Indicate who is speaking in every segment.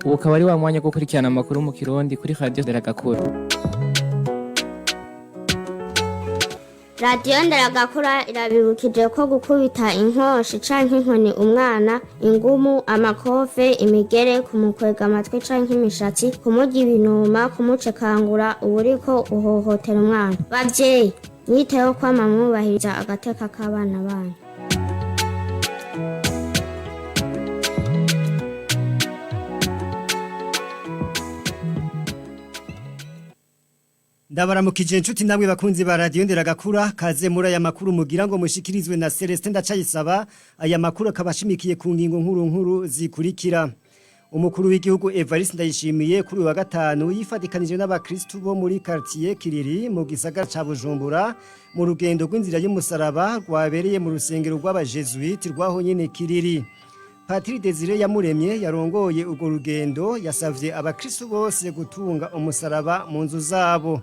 Speaker 1: Ubu ukaba ari wa mwanya wo gukurikirana amakuru mu Kirundi kuri Radio Nderagakura.
Speaker 2: Radiyo Nderagakura irabibukije ko gukubita inkoshi canke inkoni umwana, ingumu, amakofe, imigere, kumukwega amatwi canke imishatsi, kumurya ibinuma, kumucekangura uba uriko uhohotera umwana. Bavyeyi, mwiteho kwama mwubahiriza agateka k'abana banyu.
Speaker 3: Ndabaramukije inshuti namwe bakunzi ba Radio Nderagakura, kaze muri aya makuru mugira ngo mushikirizwe na Celestin Ndacayisaba. Aya makuru akaba ashimikiye ku ngingo nkuru nkuru zikurikira. Umukuru w'igihugu Evariste Ndayishimiye kuri uyu wa gatanu yifatikanije n'abakristu bo muri quartier Kiriri mu gisagara ca Bujumbura mu rugendo rw'inzira y'umusaraba rwabereye mu rusengero rw'abajesuite rwaho nyene Kiriri. Patiri Desire Yamuremye yarongoye urwo rugendo yasavye abakristu bose gutunga umusaraba mu nzu zabo.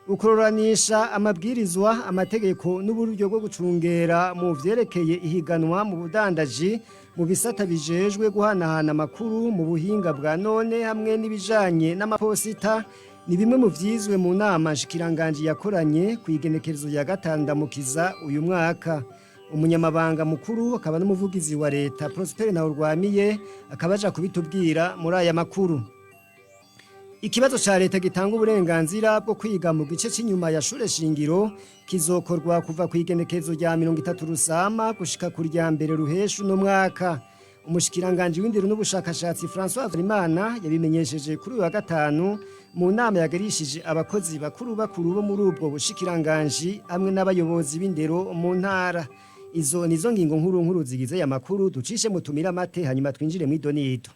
Speaker 3: Ukururanisha amabwirizwa, amategeko n'uburyo bwo gucungera mu vyerekeye ihiganwa mu budandaji mu bisata bijejwe guhanahana amakuru mu buhinga bwa none hamwe n'ibijanye n'amaposita ni bimwe mu vyizwe mu nama nshikiranganji yakoranye kw'igenekerezo ya gatandamukiza uyu mwaka. Umunyamabanga mukuru akaba n'umuvugizi wa leta Prosper Ntawurwamiye akaba aja kubitubwira muri aya makuru. Ikibazo ca leta gitanga uburenganzira bwo kwiga mu gice c'inyuma ya shure shingiro kizokorwa kuva kw'igenekerezo rya 30 Rusama gushika ku rya mbere Ruheshu no mwaka. Umushikiranganje w'indero n'ubushakashatsi François Havyarimana yabimenyesheje kuri uyu wa gatanu mu nama yagarishije abakozi bakuru bakuru bo muri ubwo bushikiranganji hamwe n'abayobozi b'indero mu ntara. Izo nizo ngingo nkuru nkuru zigize aya makuru, ducishe mutumira amate hanyuma twinjire mw'idonito.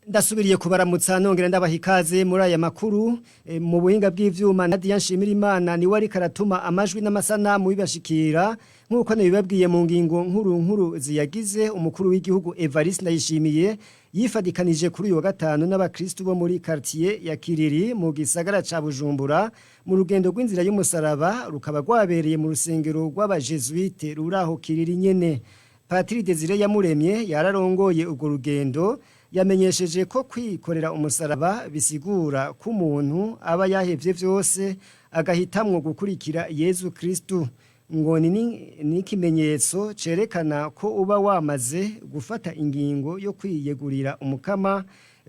Speaker 3: Ndasubiriye kubaramutsa nongera ndabaha ikaze muri aya makuru. Mu buhinga bw'ivyuma Nadia Nshimirimana niwe ariko aratuma amajwi n'amasanamu bibashikira nk'uko nabibabwiye mu ngingo nkuru nkuru ziyagize. Umukuru w'igihugu Evariste Ndayishimiye yifadikanije kuri uyu wa gatanu n'abakristu bo muri quartier ya Kiriri mu gisagara ca Bujumbura mu rugendo rw'inzira y'umusaraba, rukaba rwabereye mu rusengero rw'abajesuite ruraho Kiriri nyene. Patiri Desire Yamuremye yararongoye urwo rugendo yamenyesheje ko kwikorera umusaraba bisigura ko umuntu aba yahevye vyose agahitamwo gukurikira Yezu Kristu, ngo ni ikimenyetso cerekana ko uba wamaze gufata ingingo yo kwiyegurira umukama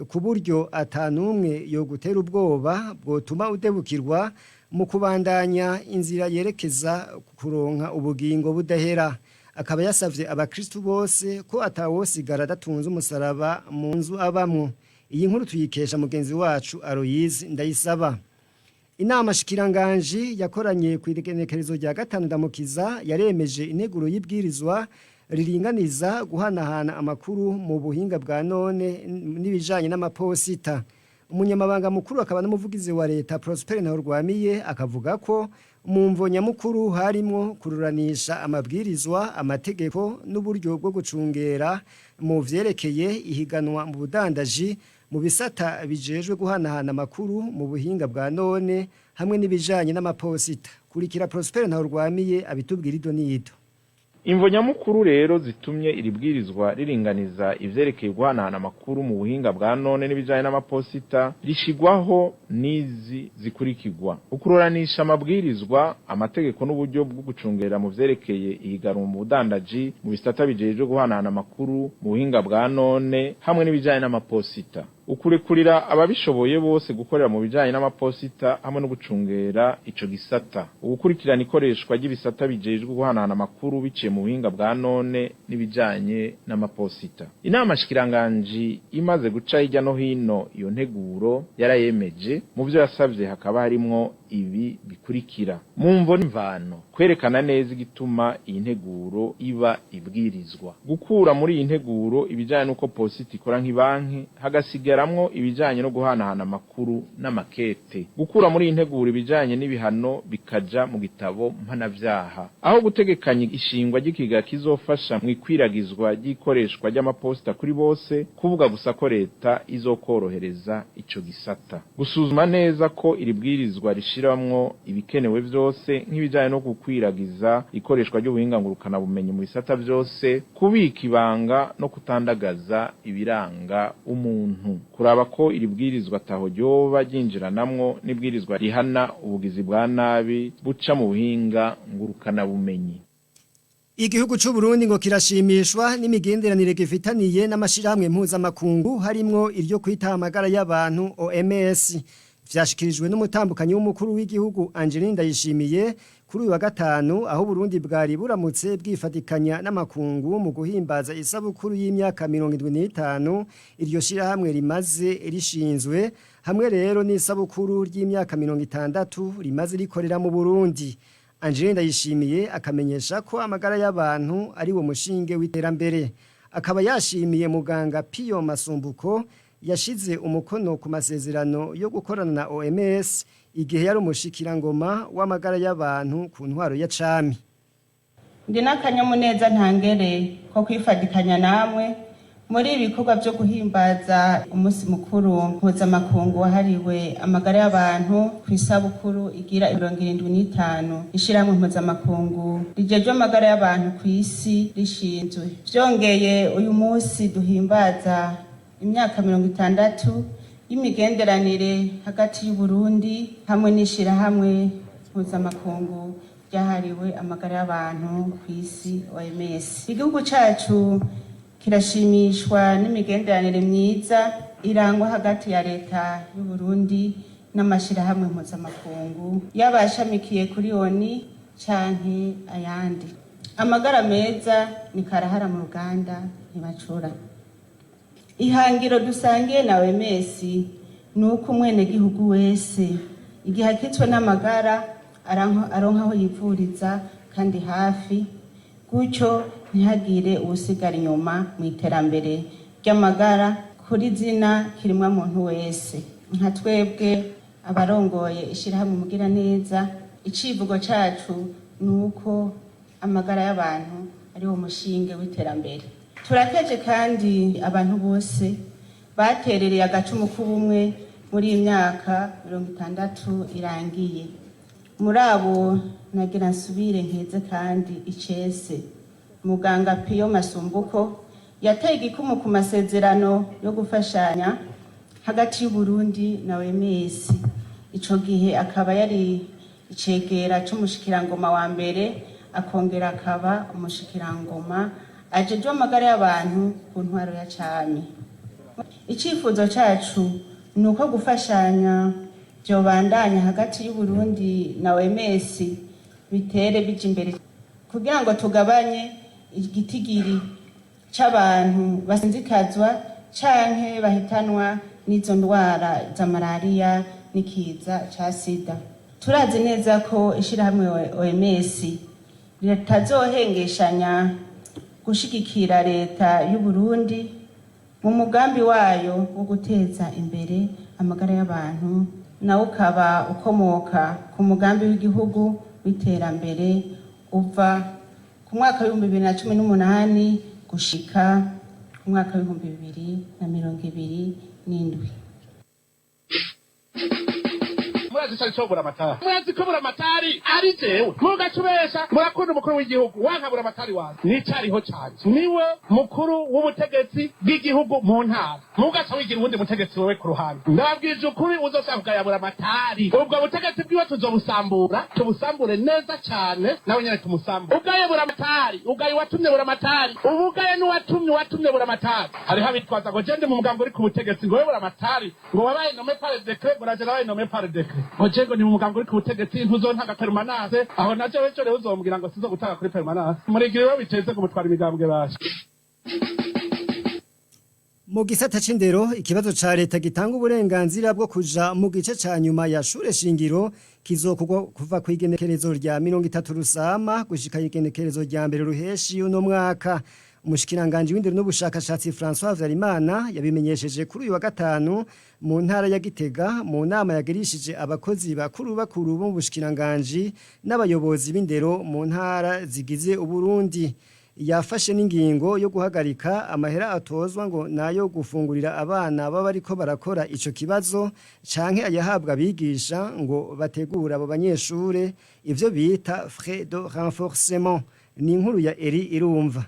Speaker 3: ku buryo atanumwe yo gutera ubwoba bwotuma udebukirwa mu kubandanya inzira yerekeza kuronka ubugingo budahera. Akaba yasavye abakristu bose ko atawosigara adatunze umusaraba mu nzu abamwo. Iyi nkuru tuyikesha mugenzi wacu Aloyize Ndayisaba. Inama shikiranganji yakoranye ku igenekerezo rya gatanu ndamukiza yaremeje integuro y'ibwirizwa riringaniza guhanahana amakuru mu buhinga bwa none n'ibijanye n'amaposita. Umunyamabanga mukuru akaba n'umuvugizi wa leta Prosper Ntawurwamiye akavuga ko mu mvo nyamukuru harimwo kururanisha amabwirizwa, amategeko n'uburyo bwo gucungera mu vyerekeye ihiganwa mu budandaji mu bisata bijejwe guhanahana amakuru mu buhinga bwa none hamwe n'ibijanye n'amaposita. Kurikira Prosper Ntawurwamiye abitubwira ido n'ido.
Speaker 4: Imvo nyamukuru rero zitumye iri bwirizwa riringaniza ivyerekeye guhanahana amakuru mu buhinga bwa none n'ibijanye n'amaposita rishigwaho n'izi zikurikirwa: ukururanisha amabwirizwa, amategeko n'uburyo bwo gucungera mu vyerekeye ihiganwa mu budandaji mu bisata bijejwe guhanahana amakuru mu buhinga bwa none hamwe n'ibijanye n'amaposita, ukurekurira ababishoboye bose gukorera mu bijanye n'amaposita hamwe no gucungera ico gisata, ugukurikirana ikoreshwa ry'ibisata bijejwe guhanahana amakuru biciye mu buhinga bwa none n'ibijanye n'amaposita. Inama shikiranganji imaze guca hirya no hino iyo nteguro yarayemeje. Mu vyo yasavye hakaba harimwo ibi bikurikira: mu mvo n'imvano, kwerekana neza igituma iyi nteguro iba ibwirizwa, gukura muri iyi nteguro ibijanye n'uko posita ikora nk'ibanki, hagasiga Kongeramwo ibijanye no guhanahana amakuru n'amakete. Gukura muri iyi nteguro ibijanye n'ibihano bikaja mu gitabo mpanavyaha. Aho gutegekanya ishingwa ry'ikiga kizofasha mu ikwiragizwa ry'ikoreshwa ry'amaposita kuri bose, kuvuga gusa ko leta izokorohereza ico gisata. Gusuzuma neza ko iri bwirizwa rishiramwo ibikenewe vyose nk'ibijanye no gukwiragiza ikoreshwa ry'ubuhinga ngurukanabumenyi mu bisata vyose, kubika ibanga no kutandagaza ibiranga umuntu. Kuraba ko iri bwirizwa ataho ryoba ryinjiranamwo n'ibwirizwa rihana ubugizi bwa nabi buca mu buhinga ngurukanabumenyi.
Speaker 3: Igihugu c'u Burundi ngo kirashimishwa n'imigenderanire gifitaniye n'amashirahamwe mpuzamakungu, harimwo iryo kwita amagara y'abantu OMS. Vyashikirijwe n'umutambukanyi w'umukuru w'igihugu Angeline Ndayishimiye kuri uyu wa gatanu, aho Burundi bwari buramutse bwifatikanya n'amakungu mu guhimbaza isabukuru y'imyaka 75 iryo shirahamwe rimaze rishinzwe, hamwe rero n'isabukuru ry'imyaka 60 rimaze rikorera mu Burundi. Angeline Ndayishimiye akamenyesha ko amagara y'abantu ari wo mushinge w'iterambere. Akaba yashimiye muganga Pio Masumbuko yashize umukono ku masezerano yo gukorana na OMS igihe yari umushikirangoma w'amagara y'abantu ku ntwaro ya cami.
Speaker 5: Ndi n'akanyamuneza ntangere ko kwifatikanya namwe muri ibi bikorwa byo guhimbaza umunsi mukuru mpuzamakungu wahariwe amagara y'abantu ku isabukuru igira 75 ishyirahamwe mpuzamakungu rijejwe amagara y'abantu ku isi rishinzwe. Byongeye, uyu munsi duhimbaza imyaka 60 y'imigenderanire hagati y'Uburundi hamwe n'ishyirahamwe mpuzamakungu ryahariwe amagara y'abantu ku isi OMS. Igihugu cacu kirashimishwa n'imigenderanire myiza irangwa hagati ya leta y'Uburundi n'amashirahamwe mpuzamakungu, yabashamikiye kuri ONI canke ayandi. Amagara meza ni karahara mu ruganda, ntibacura. Ihangiro dusangiye na OMS ni uko umwenegihugu wese igihe akitswe n'amagara aronka aho yivuriza kandi hafi, gutyo ntihagire uwusigara inyuma mu iterambere ry'amagara kuri zina kirimwa muntu wese. Nka twebwe abarongoye ishyirahamwe Mugiraneza, icivugo cacu ni uko amagara y'abantu ari wo mushinge w'iterambere. Turakeje kandi abantu bose baterereye agacumu k'ubumwe muri iyi myaka 60 irangiye. Muri abo nagira nsubire nkeze kandi icese muganga Piyo Masumbuko yateye igikumu ku masezerano yo gufashanya hagati y'Uburundi na OMS. Ico gihe akaba yari icegera c'umushikirangoma wa mbere, akongera akaba umushikirangoma ajejwe amagara y'abantu ku ntwaro ya cami. Icifuzo cacu ni uko gufashanya vyobandanya hagati y'Uburundi na OMS bitere bija imbere, kugira ngo tugabanye igitigiri c'abantu basinzikazwa canke bahitanwa n'izo ndwara za malariya n'ikiza ca sida. Turazi neza ko ishirahamwe OMS ritazohengeshanya gushigikira leta y'Uburundi mu mugambi wayo wo guteza imbere amagara y'abantu, nawo ukaba ukomoka ku mugambi w'igihugu w'iterambere uva ku mwaka w'2018 gushika ku mwaka w'2027.
Speaker 6: Murazi cari cobura amatari, murazi ko buramatari ari jewe, mugacubesha murakunda umukuru w'igihugu wanka buramatari wawe nicariho canje, niwe mukuru w'ubutegetsi bw'igihugu mu ntara, mugaca wigira uwundi mutegetsi wewe ku ruhande. Ndababwije ukuri, uzoshaka kugayabura amatari, ubwo butegetsi bwiwe tuzobusambura, tubusambure neza cane, nawe nyene tumusambure. Ugaye buramatari, ugaye uwatumye buramatari, ubugaye n'uwatumye uwatumye buramatari. Hariho abitwaza ngo je ndi mu mugambi uri ku butegetsi, ngo we buramatari ngo wabaye nommé par décret, ngo naje nabaye nommé par décret, ngo je ngo ni mu mugambi uri ku butegetsi, ntuzontanga permanence. Aho naje wejo rero uzombwira ngo sizogutanga kuri permanence, murigira iwe biteze ngo mutwara imigambwe basha.
Speaker 3: Mu gisata c'indero, ikibazo ca leta gitanga uburenganzira bwo kuja mu gice ca nyuma ya shure shingiro kizokugwa kuva ku igenekerezo rya 30 Rusama gushika igenekerezo rya 1 Ruheshi uno mwaka. Umushikiranganje w'indero n'ubushakashatsi François Habyarimana yabimenyesheje kuri uyu wa gatanu mu ntara ya Gitega, mu nama yagirishije abakozi bakuru bakuru bo mu bushikiranganje n'abayobozi b'indero mu ntara zigize Uburundi. Yafashe n'ingingo yo guhagarika amahera atozwa ngo nayo gufungurira abana baba bariko barakora ico kibazo, canke ayahabwa abigisha ngo bategura abo banyeshure, ivyo bita frais de renforcement. Ni inkuru ya Eri Irumva.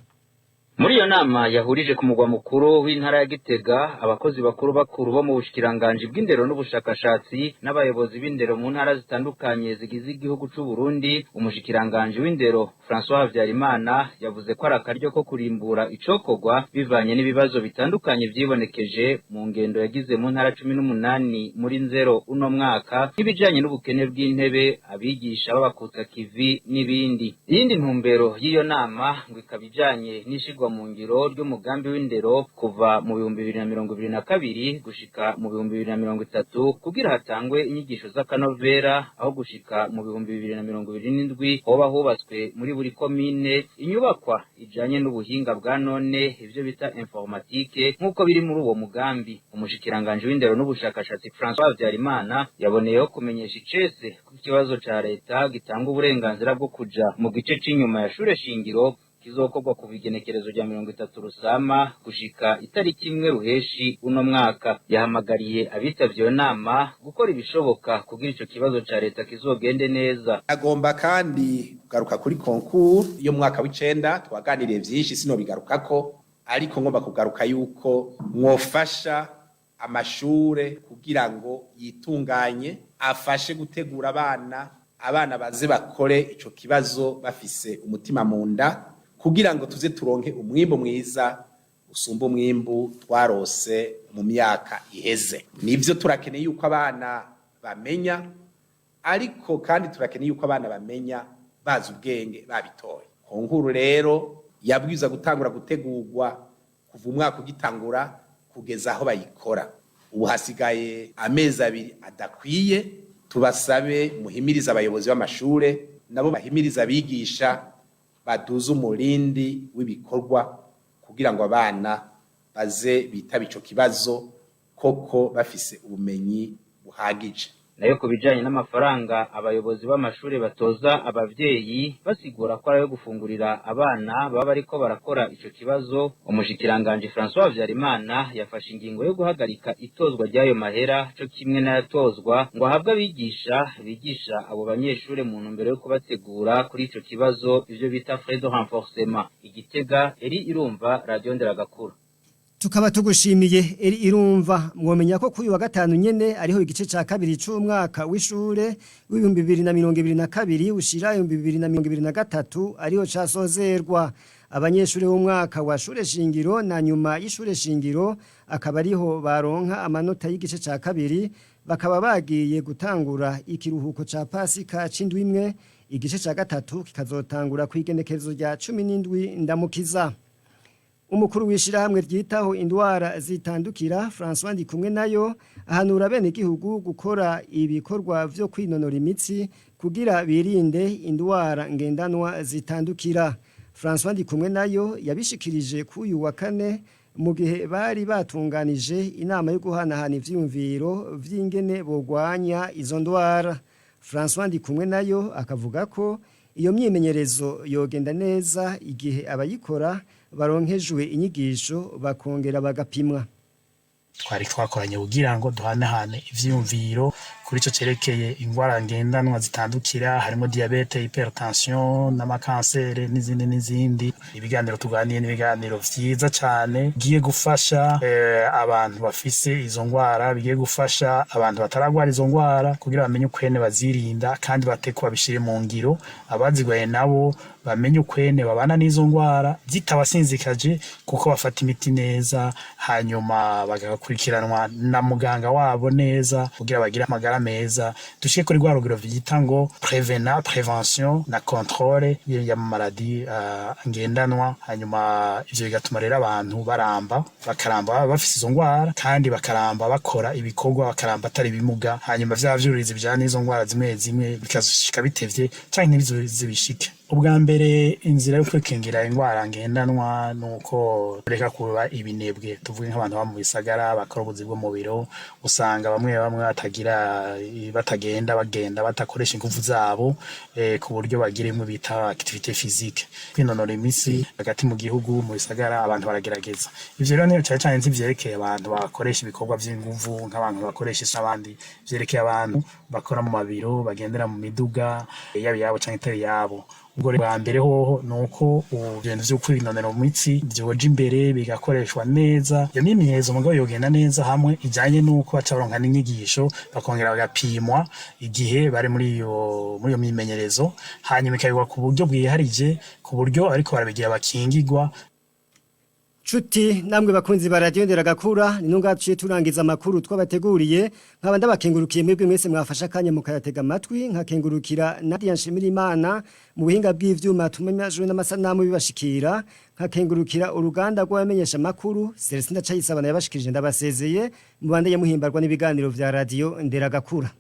Speaker 7: Muri iyo nama yahurije ku mugwa mukuru w'intara ya Gitega abakozi bakuru bakuru bo mu bushikiranganji bw'indero n'ubushakashatsi n'abayobozi b'indero mu ntara zitandukanye zigize igihugu c'u Burundi, umushikiranganji w'indero François Habyarimana yavuze ko ari akaryo ko kurimbura icokorwa bivanye n'ibibazo bitandukanye vyibonekeje mu ngendo yagize mu ntara 18 muri nzero uno mwaka, nk'ibijanye n'ubukene bw'intebe, abigisha b'abakutsa kivi n'ibindi. Iyindi ntumbero y'iyo nama ngo ikaba ijanye n'ishirwa mu ngiro ry'umugambi w'indero kuva mu 2022 gushika mu 2030, kugira hatangwe inyigisho z'akanovera, aho gushika mu 2027 hoba hubatswe muri buri komine inyubakwa ijanye n'ubuhinga bwa none, ivyo bita informatique, nk'uko biri muri uwo mugambi. Umushikiranganji w'indero n'ubushakashatsi François Habyarimana yaboneyeho kumenyesha icese ko ikibazo ca leta gitanga uburenganzira bwo kuja mu gice c'inyuma ya shure shingiro kizokorwa kuva igenekerezo rya 30 Rusama gushika itariki 1 Ruheshi uno mwaka. Yahamagariye abitavye iyo nama gukora ibishoboka kugira ico kibazo ca leta kizogende neza.
Speaker 8: Agomba kandi kugaruka kuri concours yo mu mwaka w'icenda. Twaganiriye vyinshi, sinobigarukako, ariko ngomba kugaruka yuko mwofasha amashure kugira ngo yitunganye, afashe gutegura abana baze bakore ico kibazo bafise umutima mu nda, kugira ngo tuze turonke umwimbu mwiza usumba umwimbu twarose mu myaka iheze. Nivyo, turakeneye yuko abana bamenya, ariko kandi turakeneye yuko abana bamenya bazi ubwenge, babitoye. Concours rero yabwiza gutangura gutegurwa kuva umwaka ugitangura kugeza aho bayikora. Ubu hasigaye amezi 2 adakwiye. Tubasabe muhimiriza abayobozi b'amashure, nabo bahimiriza abigisha, baduze umurindi w'ibikorwa kugira ngo abana baze bitaba ico kibazo koko bafise ubumenyi buhagije.
Speaker 7: Nayo ku bijanye n'amafaranga abayobozi b'amashuri batoza abavyeyi basigura ko ari ayo gufungurira abana baba bariko barakora ico kibazo, umushikiranganji François Habyarimana yafashe ingingo yo guhagarika itozwa ry'ayo mahera, co kimwe n'ayatozwa ngo ahabwe abigisha bigisha abo banyeshure mu ntumbero yo kubategura kuri ico kibazo, ivyo bita frais de renforcement. Igitega, Eri Irumva, Radio Nderagakuru.
Speaker 3: Tukaba tugushimiye, Eri Irumva. Mwomenya ko kuri wa gatanu nyene ariho igice ca kabiri c'umwaka w'ishure w'2022 ushira 2023 ariho casozerwa. Abanyeshure b'umwaka wa shure shingiro na nyuma y'ishure shingiro akaba ariho baronka amanota y'igice ca kabiri, bakaba bagiye gutangura ikiruhuko ca Pasika c'indwi imwe. Igice ca gatatu kikazotangura kw'igenekerezo rya 17 Ndamukiza. Umukuru w'ishirahamwe ryitaho indwara zitandukira, François Ndikumwe nayo, ahanura bene igihugu gukora ibikorwa vyo kwinonora imitsi kugira birinde indwara ngendanwa zitandukira. François Ndikumwe nayo yabishikirije kuyu wa kane mu gihe bari batunganije inama yo guhanahana ivyiyumviro vy'ingene bogwanya izo ndwara. François Ndikumwe nayo akavuga ko iyo myimenyerezo yogenda neza igihe abayikora baronkejwe inyigisho, bakongera bagapimwa.
Speaker 9: Twari twakoranye kugira ngo duhanahane ivyiyumviro kuri ico cerekeye ingwara ngendanwa zitandukira, harimo diabète, hypertension n'amakansere n'izindi n'izindi. Ibiganiro tuganiye n'ibiganiro vyiza cane bigiye gufasha abantu bafise izo ngwara, bigiye gufasha abantu bataragwara izo ngwara kugira bamenye ukwene bazirinda kandi bateko babishire mu ngiro, abazigwaye nabo bamenye ukwene babana n'izo ngwara zitabasinzikaje, kuko bafata imiti neza, hanyuma bagakurikiranwa na muganga wabo neza kugira bagire amagara meza, dushike kuri rwa rugero vyita ngo prévena, prévention na contrôle ya maladie ngendanwa. Hanyuma ivyo bigatuma rero abantu baramba, bakaramba bafise izo ngwara kandi bakaramba bakora ibikorwa, bakaramba atari bimuga, hanyuma vya vyuririzi bijana n'izo ngwara zimwe zimwe bikazishika bitevye canke ntibizibishike. Ubwa mbere, inzira yo kwikingira ingwara ngendanwa nuko reka kuba ibinebwe. Tuvuge nk'abantu baba mu bisagara bakora ubuzi bwo mu biro, usanga bamwe bamwe batagira, batagenda bagenda, batakoresha inguvu zabo ku buryo bagira imwe bita activité physique, kwinonora imitsi. Hagati mu gihugu, mu bisagara, abantu baragerageza ivyo. Rero niyo cane cane ntivyerekeye abantu bakoresha ibikorwa vy'inguvu, nk'abantu bakoresha isi abandi. Vyerekeye abantu bakora mu mabiro, bagendera mu miduga, yaba iyabo canke itari iyabo. Ubwo bwa mbere hoho nuko ibintu vyo kwinonora imitsi vyoja imbere, bigakoreshwa neza. Iyo myimenyerezo mugabo yogenda neza hamwe ijanye n'uko baca baronka n'inyigisho, bakongera bagapimwa igihe bari muri iyo myimenyerezo, hanyuma ikabikwa ku buryo bwiharije, ku buryo ariko barabigira bakingigwa.
Speaker 3: Chuti namwe bakunzi ba radio Nderagakura, ni nunga tuciye turangiza amakuru twabateguriye. Nkaba ndabakengurukiye mwebwe mwese mwafasha akanya mukayatega amatwi, nkakengurukira Nadia Nshimirimana mu buhinga bw'ivyuma tumenya n'amasanamu bibashikira, nkakengurukira uruganda rw'abamenyesha makuru. Celestin Ndacayisaba yabashikirije. Ndabasezeye, mubandanye muhimbarwa n'ibiganiro vya radio Nderagakura.